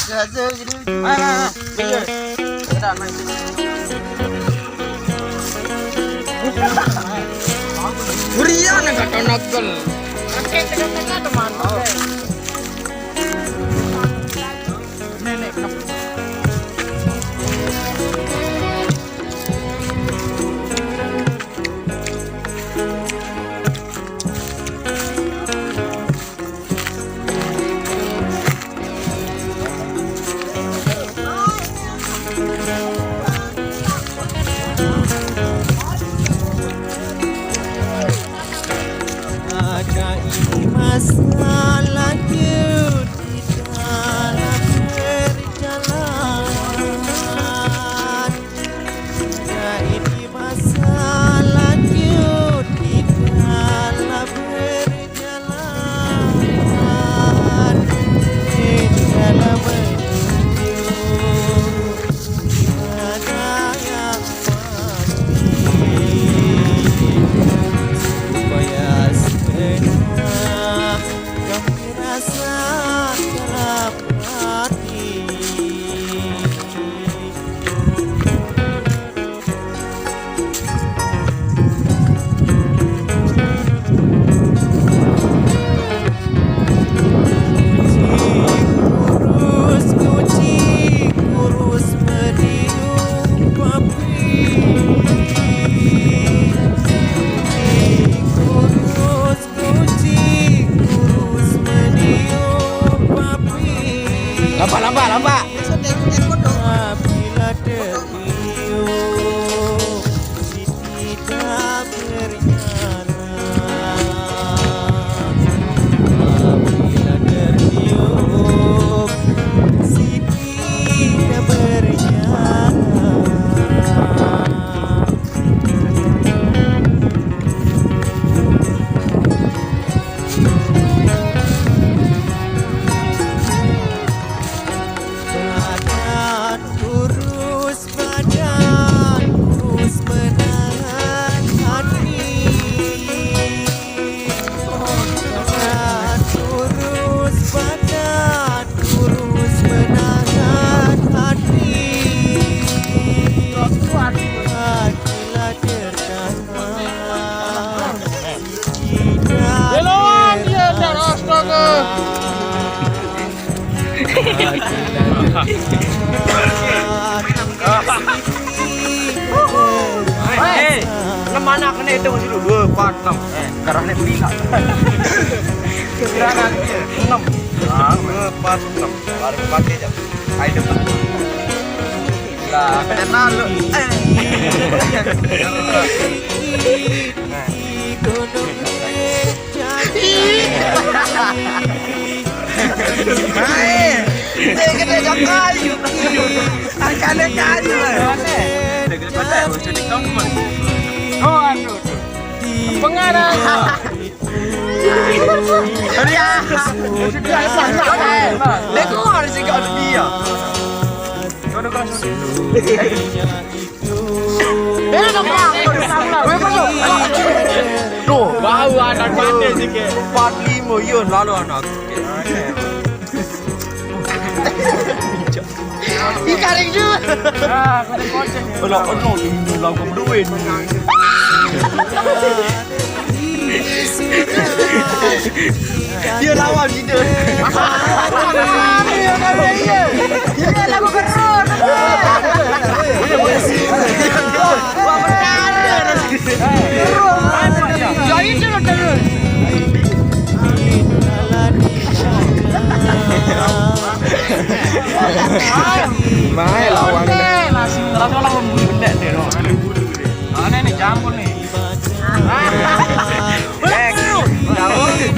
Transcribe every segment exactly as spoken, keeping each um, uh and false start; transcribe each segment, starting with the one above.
Ayo, ayo, ayo. Minggir. Cepetan, main. Burian yang kata nagel. Nanti tengah-tengah teman. Nenek. Ada ini masalah di dalam perjalanan. Ada ini masalah di dalam perjalanan. Di dalam menuju supaya segenap kami rasa dalam hati. Lampak, lampak, lampak. Apabila tertiup si tidak berjalan, apabila tertiup si tidak berjalan. Badan kurus, badan kurus menahan hati. Badan kurus, badan kurus menahan hati. Hatilah tertahan. Beloan dia, astaga. Hei, enam anak kena hitung dulu. Dua, empat, enam. Eh, sekarang ni beli tak? Sekarang ni enam. Ah, dua, empat, enam. Baru pakai je. Hai, depan. Lah, kena lu. Eh. Hai. Dia kena jaga you. Akan dia kayu. Dia kena pakai macam ni kamu. Oh, anu tu. Pengarah. Dia. Dia keluar si kau dia. Kau dah keluar. Eh, dah keluar. Dah keluar. Dah keluar. Tuh, bau anak panas sikit. Empat lima, ya, lalu anak. Ikan rindu. Ah, kau dah kocak ni. Alah, aduh, rindu lah kau berduit. Dia lawan kita. Dia lagu gerut. Buat perkara. Jadi dia terus. Mai lawan. Terus orang membuli benda dia tu. Ah, ni, ni campur ni. Eh, jauh.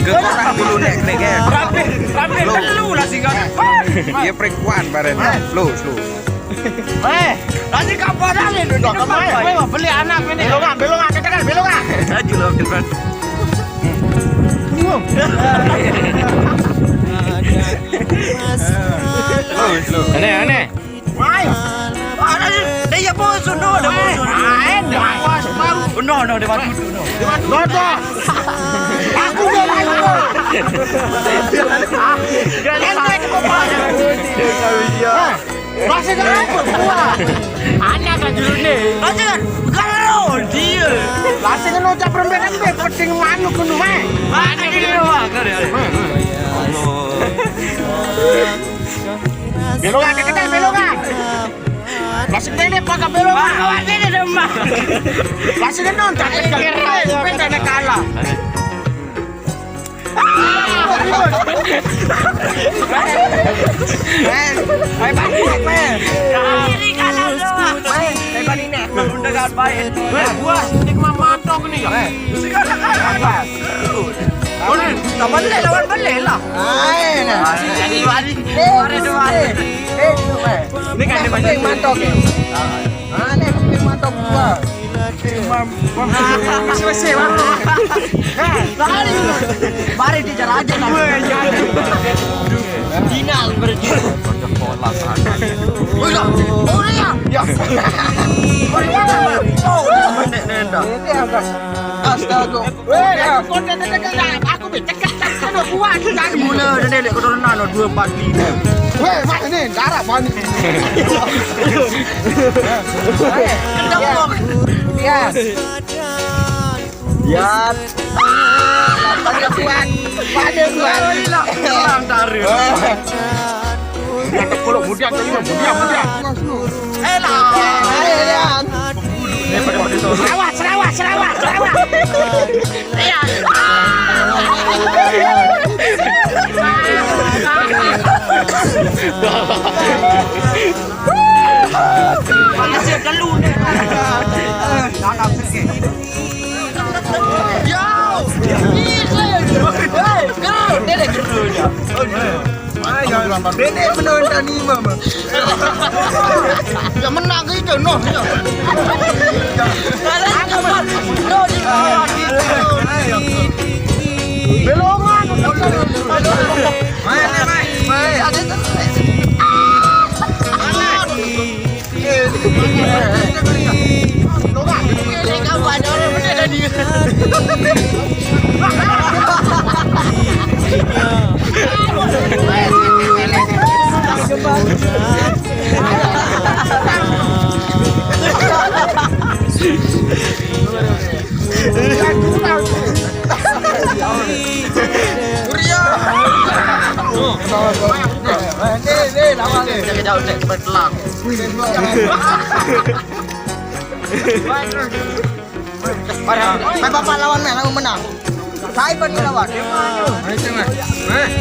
Ke korang dulu, Nek, Nek, eh. Ramping, ramping. Lu. Lu lah singgah. Dia perempuan, Baren. Lu, lu. Eh, tadi kabar dah ni, duduk kat mana? Weh, weh, beli anak ni. Belum ah, belum ah, katakan, belum ah. Laju lah, Abdul Bar. Belum. Slow, slow. Aneh, aneh. Wai. Ada ni. Dia ya bos, no, dah bos. Ain, dah bos baru. No, no, dia batu tu, no. Dia batu. Aku dah batu. Dia dah batu. Masih kan apa? Wah. Anak kan jurune. Masih kan kalau dia. Masih kan ucap rembek-rembek, peting manuk ngono, Mak. Mana dia, Mak? Belokan, kita belokan. Masih pendek, pakai belokan. Masih pendek, Mak. Masih kan nonton, pendek kalah. Ini kalah doang. Weh, buas, ini cuma matok nih ya. Boleh, tambah leh, lawan balik lah. Ayo, nah. Jadi balik. Kemarin dua hari. Ini kan dia matok. Ah, ini matok gua. Masih, masih, baru. Lari. Mari dikejar aja lah. Final berarti. Udah. Udah ya. Ya. Udah. Astaga. Weh, aku kok dekat-dekat aku cekat kan kuat kan. Mula ada nenek keturunan dua empat lima. Weh, mak ini darah panik. Kenceng kok. Yes. Yes. Pada kuat. Pada kuat. Hilang tarik. Kalau mudian tadi mah mudian mudian. Elah. Ayo, Rian. Serawa, serawa, serawa, serawa. Iya. Masih telu nih. Yo. Hei, geru, dia, geru dia. Bene menonton imam. Ya menang gitu noh. Belongan. Main, main, main. Ada tuh. Jauh, cek, cepat telang. Main papan lawan, main, lawan menang. Saya pun lawan. Ayo, cek, main. Main.